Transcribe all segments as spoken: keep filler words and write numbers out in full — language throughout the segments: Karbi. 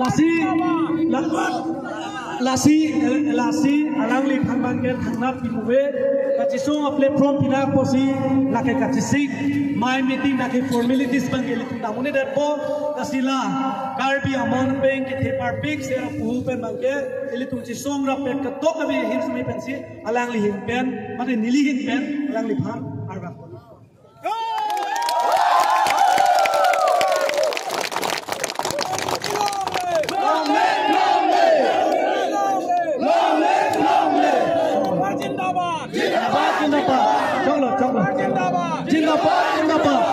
Lasi, la-, lasi, lasi, alangliphan abangke thangnat pimuve, kachesong a-platform pinak pusi, lake kachesik, mai meeting lake formalities abangke ilitum dam un-edetpo, lasi la, Karbi Anglong Bank kethe parpik, sera puhu pen abangke, ilitum chesong rapet ketok kami hin sumi pensi, alangli hin pen, mate neli hin pen, alangliphan, arga. Long live, long live! Long live, long live! Zindabad! Zindabad, zindabad! Choklo, choklo. Zindabad! Zindabad, zindabad!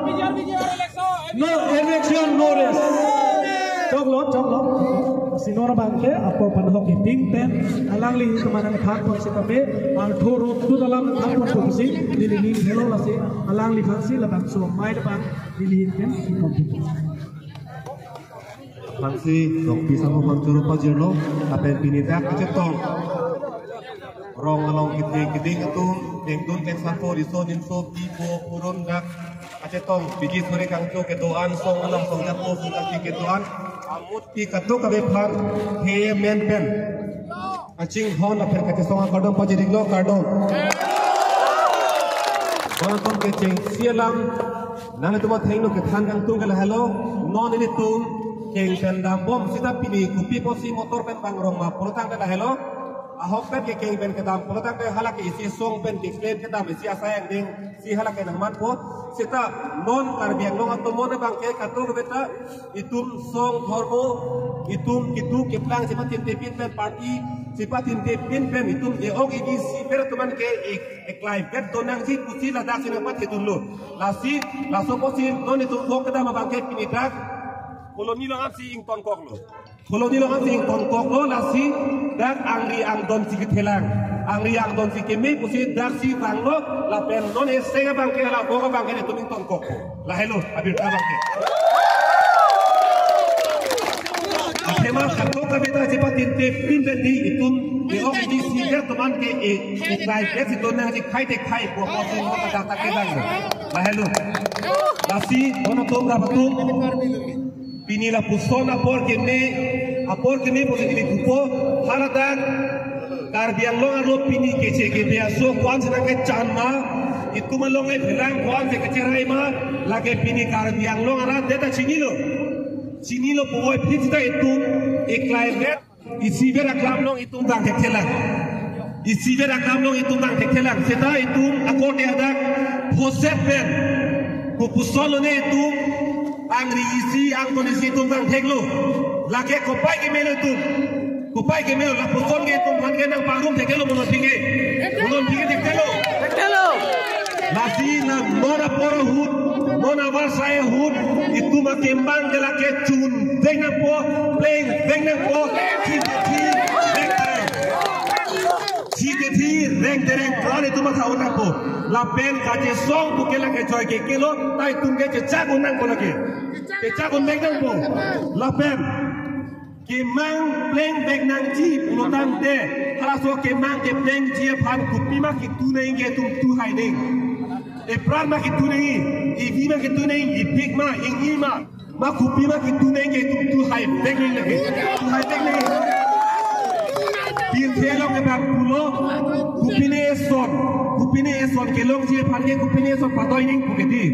B J P election! No election, no rest. Choklo, choklo. Lasi non abangke apor panhok iping pen alangli kemanang thak pon si kami artho rok tu dalam thak pon si neli ning helo lasi alangliphan si labangso mai labang neli hin pen ipon. Aphansi Dongpi Sangho aphan choro pajirlo, lapen pini dak kachetong rong along kiti kiti atum, tengdun tengsapo, riso nimso, bipo, purun dak kachetong, biji suri kangcho kedo-an, song alam song japo song kaki kedo-an, amut pi kato kabe aphan, he men pen kachinghon lapen kachesong akardom pajir-iklo, kardom. Bang atum kechengsi alam, nanglitum athengno kethan kangtung ke lahelo, non ilitum keng pen dambom seta pini kopi pusi motor pen bang rong ma pulotangte lahelo. Ahok pen ke keng pen kedam pulotangte hala ke isi song pen ke keng kedam isi asai angdeng si hala ke nangmanpo. Seta non Karbi Anglong atum non abangke kato kebeta itum song dhormo, itum keduk keplang chepatinte pin pen party, chepatinte pin pen itum e-ok edi si ber atum an ke e-, eklai vet donangji pusi ladak si nangpathedunlo. Lasi, laso pusi non itum ok kedam abangke pini dak Phuloni along ansi ingtonkoklo. Phuloni along ansi ingtonkoklo, lasi dak angri angdon si kethelang. Angri angdon si keme pusi dak si vanglo, lapen non eseng abangke hala bok abangke netum ingtonkokpo. Lahelo, abirta abangke. Athema kato kebeta chepatinte pin pen di itum, e-ok edi si ber atum an ke e, eklai vet si donangji khei te khei, po po si mo kata ta kedang. Lahelo. Lasi, non atum, rap atum. Pini lapuson apor keme, apor keme pusi neli pupo, haladak Karbi Anglong arlo pini keche kebe aso ko-an si nangkechan ma, itum along ephelang ko-an si kacherai ma, lake pini Karbi Anglong arat det ta chinilo. Chinilo puvoiphit seta itum eklai vet. Isivet aklam along itum bang thekthe lang. Isivet aklam along itum bang thekthe lang. Seta itum akorte adak phoset pen kopuson lone itum angri isi angdon isi itum bang theklo. Lake kopai kemelo itum. Kopai kemelo lapuson ke itum aphan ke nangpangrum thekthelo mo non aphi ke. Mo non aphi ke thekthelo. Thekthelo. Lasi la non apor ahut, non avarsai ahut, itum akemang ke lake chun veng nangpo, pleng veng nangpo, chite thi reng tereng. Chite thi reng tereng, klar itum atha un nangpo. Lapen kachesong pu ke lake joike kelo, ta itum ke chechak un nangpo lake. Chechak un veng nangpo. Lapen kemang pleng vek nangji pulotangte, halaso kemang keplengji aphan kopima kitu nangji ke itum tu hai nangji. Epran ma kitu nangji, evi ma kitu nangji, ipik ma, ingni ma, ma kopima kitu nangji ke itum tu hai vek nangji lake. Tu hai vek nangji. Pirthe along kebang pulo, kopine eson, kopine eson kelongji aphan ke kopine eson padoi nangji pu ke di.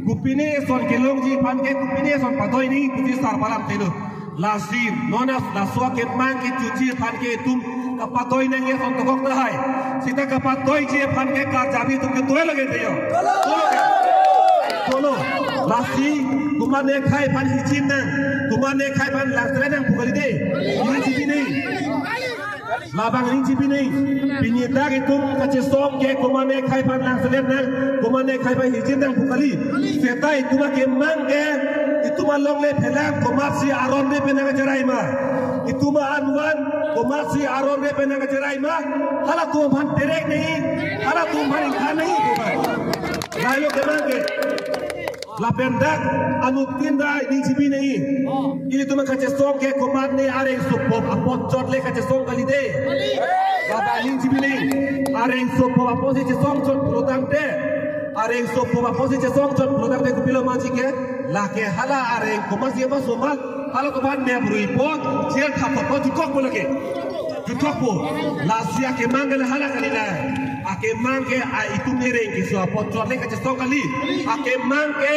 Kopine eson kelongji aphan ke kopine eson padoi nangji pusi sar palam telo. Lasi, non laso akemang kechunji aphan ke itum kapadoi nangji ason tokok tahai. Seta kapadoiji aphan ke karjabi itum ke toi lage de yo. Toi lage. Toi lo. Lasi, komatne khei aphan hijin nang. Komatne khei aphan langselet nang pu kali de. Ining chipi nangji. Labang ining chipi nangji. Pini dak itum kachesong ke komatne khei aphan langselet nang, komatne khei aphan hijin nang pu kali. Seta itum akemang ke, itum along le phelang komatsi aron re pen nangkacherai ma. Itum anvan komatsi aron re pen nangkacherai ma. Halatum aphan terek nangji, halatum aphan ingkhan nangji, komat. Lahelo kemang ke. Lapen dak anuttin ta ining chipi nangji. Ilitum kachesong ke komatne areng sopop apot chot le kachesong kali de. Lapen ining chipi nangji. Areng sopop apotsi chesong chot pulotangte. Areng sopop apotsi chesong chot pulotangte kopilo manji ke. Lake hala areng komatsi apa somal. Hala koban me brui po, jail thap po, jutkokpo lake. Jutkokpo. Lasi akemang ke hala kali la. Akemang ke a itum ereng keso apot chot le kachesong kali. Akemang ke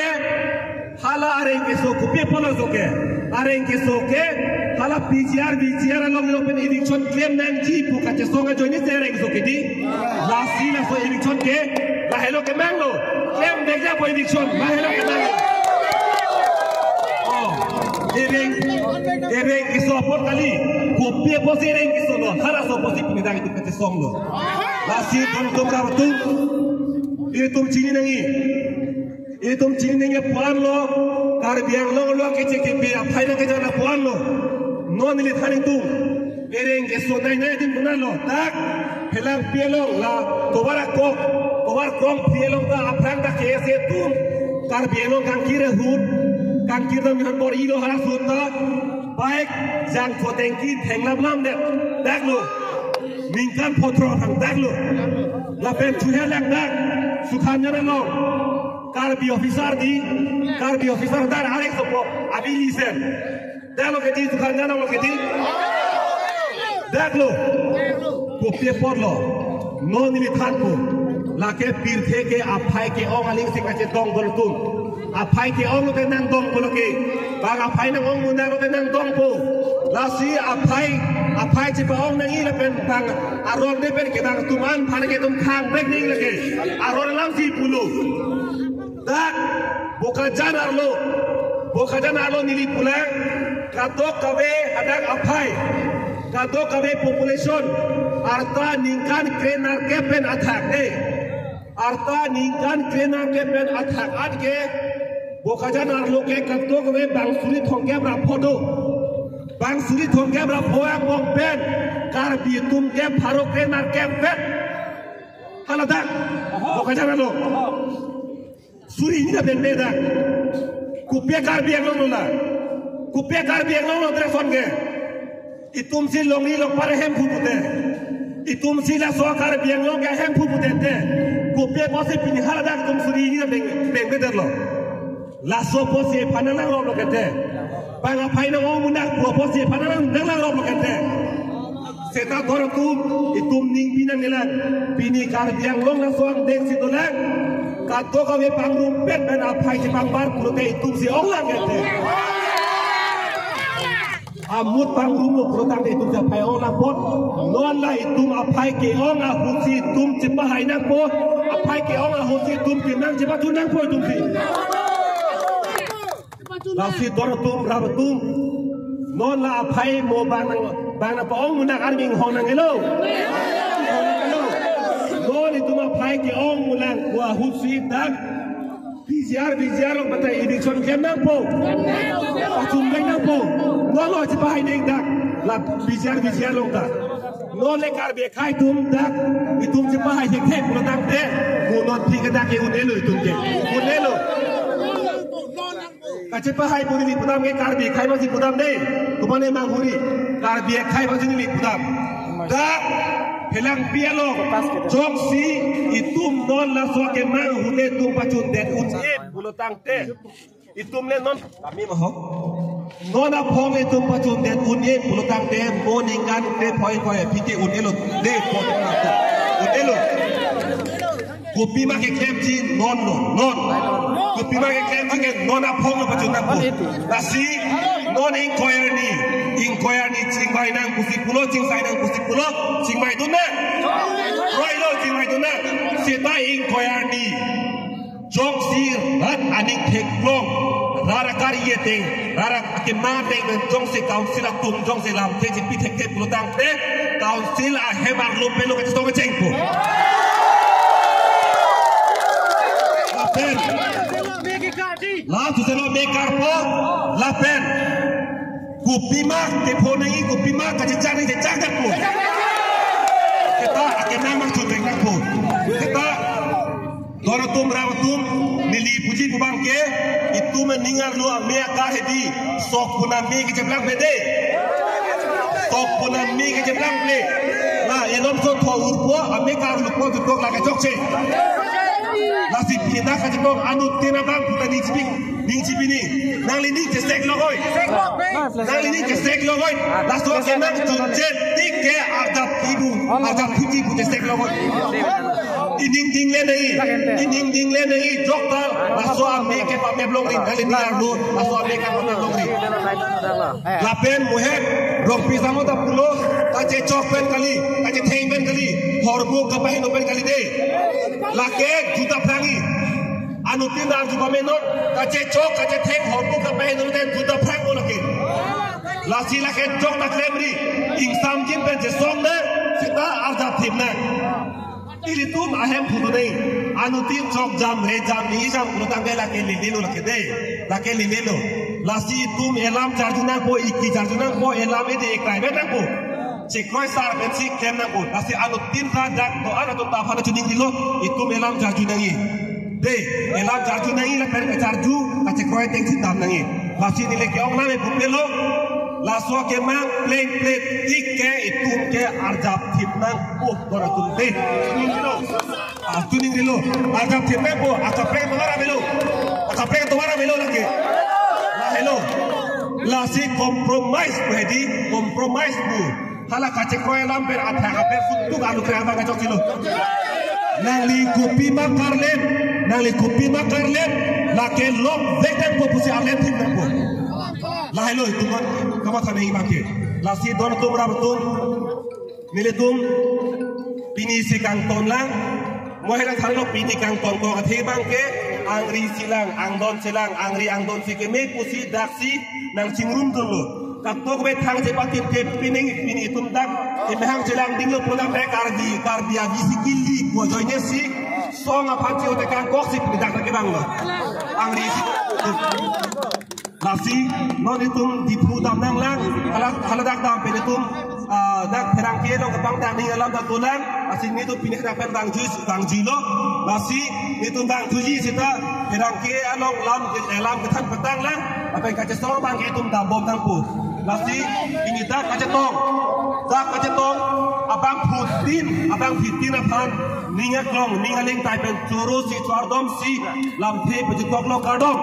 hala areng keso kopi apotlo so ke. Areng keso ke hala P G R, V G R along lo pen eviction klem nangji pu kachesong ajoine si areng keso kedi. Lasi laso eviction ke, lahelo kemanglo. Klem vekji pu eviction, lahelo kemanglo. Oh, ereng, ereng keso apot kali. Kopi apotsi ereng kesolo. Halaso apotsi pini dak itum kachesonglo. Lasi itum tum rabatum. Itum chini nangji. Itum chini nangji pu-anlo, Karbi Anglong along kechekepi aphai nangkejan pu-anlo. Non neli than itum. Ereng keso nai nai adim kunalo. Dak, Phelangpi along la, tovar akok, tovar krongpi along ta, aphrang ta K S A atum. Karbi Anglong kangkir ahut, kangkir dam han bor-ilo hala ahut ta. Bike, jangkho tengki, thenglam lam det. Daklo. Ningkan phothro thang daklo. Lapen chuhe lang dak. Sukhanjan along. Karbi officer di. Karbi officer dar arek sopo. Abi lisen. Daklo kedi, Sukhanjan along kedi. Daklo. Kopi apotlo. Non neli thanpo. Lake pirthe ke aphai ke-ong aling si kachedong dol tum. Aphai ke-ong te nangdongpo lake. Bang aphai nang-ong munak te nangdongpo. Lasi aphai, aphai chepa-ong nangji lapen bang aron de pen ke bang atum an aphan ke itum khang bek nangji lake. Aron alam si pulo. Dak, Bokajan arlo. Bokajan arlo neli pulang. Kadokave hadak aphai. Kadokave population. Arta ningkan krenerkep pen athak de. Arta ningkan krenerkep pen athak at ke, Bokajan arlo ke kadokave bang suri thomkep ra pho do. Bang suri thomkep ra pho angbong pen, Karbi atum ke pharo krenerkep pen. Hala dak, Bokajan arlo. Suri hini ta pen dak. Kopi Karbi Anglong lo la. Kopi Karbi Anglong lo dress on ke. Itum si longri longpar ahemphu pute. Itum si laso Karbi Anglong ke ahemphu pute te. Kopi apotsi pini hala dak itum suri hini ta peng, peng beder lo. Laso apotsi aphan nang rop lo ke te. Bang aphai nang-ong munak pu apotsi aphan nang, nang rop lo ke te. Seta dor atum, itum ning pinang elang. Pini Karbi Anglong laso angdeng si dolang. Kadokave pangrumpet pen aphai chepangbar pulote itum si ong lang ke te. Amut pangrumlo pulotangte itum si aphai ong lang apot. Non la itum aphai ke-ong ahut si itum chepahai nangpo. Aphai ke-ong ahut si itum kemang chepachun nangpo itum si. Lasi dor atum, rap atum. Non la aphai mo bang nang, bang nangpa-ong munak armi inghong nang helo. Non itum aphai ke-ong mulang pu ahut si dak. P G R, V G R along batai eviction klem nangpo. Pachun klem nangpo. Non lo chepahai neng dak. La P G R, V G R along ta. Non le Karbi akhai atum dak. Itum chepahai thekthe pulotangte. Mo non thik dak ke un-elo itum ke. Un-elo. Kachepahai pu neli pudam ke Karbi akhai masi pudam de. Kumane manghuri. Karbi akhai masi neli pudam. Dak Phelangpi along. Jongsi itum non laso akemang ahut le itum pachundet un-e pulotangte. Itum le non kami mo ho. Non aphong le itum pachundet un-e pulotangte mo ningkan le phoi phoi aphi ke un-elo de po. Un-elo. Kopima keklemji non lo, non. Kopima keklemji ke non aphong lo pachun nangpo. Lasi non ingkoi arni, ingkoi arni chingvai nang pusi pulo, chingsai nang pusi pulo, chingvaidun nang. Roi lo chingvaidun nang. Seta ingkoi arni. Jongsi rat aning theklong, rat akar-i ateng, rat akemang ateng pen jongsi council atum jongsi lamthe chepi thekthe pulotangte, council ahem arlo pen lo kachetong kachengpo. Lapen. La tu selo me karpo, lapen. Kopima kepho nangji, kopima kachechak nangji, chechak jakpo. Seta akemang mang choteng nangpo. Seta dor atum, rap atum, neli puji pu abang ke, itum aning arlo ame akar hedi, sok pu name kecheplang pe de. Sok pu name kecheplang pe. La enom so tho urpo, ame kar lupo jutok la kechokche. Lasi pini dak kachetong anut tina bang puta ning chipi, ning chipi ni. Nangli ning chesek logoi. Nangli ning chesek logoi. Laso ke nang chunche tik ke arjap ibu. Arjap thiki bu chesek logoi. Ining ding le nei. Ining ding le nei. Jokta. Laso ame ke pame blong ring. Nangli ning arlo. Laso ame ke pame blong ring. Lapen muhet. Rongpi samo ta pulo. Kachechok pen kali. Kachetheng pen kali. Hormu kapaheno pen kali de. Lake juta phrangji. Anuttin arju pamenon, kachechok, kachetheng, hormu kapaheno pen juta phrang mo lake. Lasi lake jokta klemri, ingsamjin pen chesong nang, seta arjap thip nang. Ilitum ahem phutu dei, anuttin chok jam, re jam, ni jam, pulo tangte lake lelelo lake dei, lake lelelo. Lasi itum elam charju nangpo, iki charju nangpo, elam ede ekrai bet nangpo. Chekroi sar pensi klem nangpo. Lasi anuttin ra dak do-an atum ta aphan chiningrilo, itum elam charju nangji. Dei, elam charju nangji lapen kacharju, kachekroi ateng si dam nangji. Lasi neli ke-ong nang epupelo, laso kemang pleng pleng tik ke itum ke arjap thip nangpo, don atum dei. Chiningrilo. Ah, chiningrilo. Arjap thip nangpo, akaprek tomar avelo. Akaprek tomar avelo lake. Lahelo. Lasi compromise pu hedi, compromise pu. Hala kachekroi alam pen athak aper sutuk alu kre abang kachok chilo. Nangli kopi ma karlem, nangli kopi ma karlem, lake longvek nangpo pusi arlem thip nangpo. Lahelo itum an, kamatha nangji abang ke. Lasi don atum ram atum, nelitum pini si kangton lang, mohela tharlo pini kangton kong athe abang ke, angri si lang, angdon si lang, angri angdon si keme pusi daksi nangchingrum dunlo. Katok be thang chepatin ke pining pini itum dak, imhang chelang dinglo pulo dak Karbi, Karbi avi si kili pu ajoine si, song aphan che-ote kangkok si pini dak dak kevanglo. Angri si. Lasi, non itum Diphu dam nanglang, hala, hala dak dam pen itum, ah, dak pherangke along kepangdak ning alam dak dolang, lasi netum pini dak pen vangju, vangjulo, lasi, netum vangjuji seta, pherangke along lam, eh, lam kethan petang lang, lapen kachesong abang ke itum dambom nangpo. Lasi, pini dak kachetong, dak kachetong, abangphutin, abangphutin aphan, ning aklong, ning aling tai pen choro si, chwardom si, lamthe pejukoklo kardom.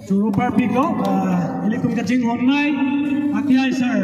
Choro parpiklo, ah, ilitum kachinghon nai, Akhilai sir.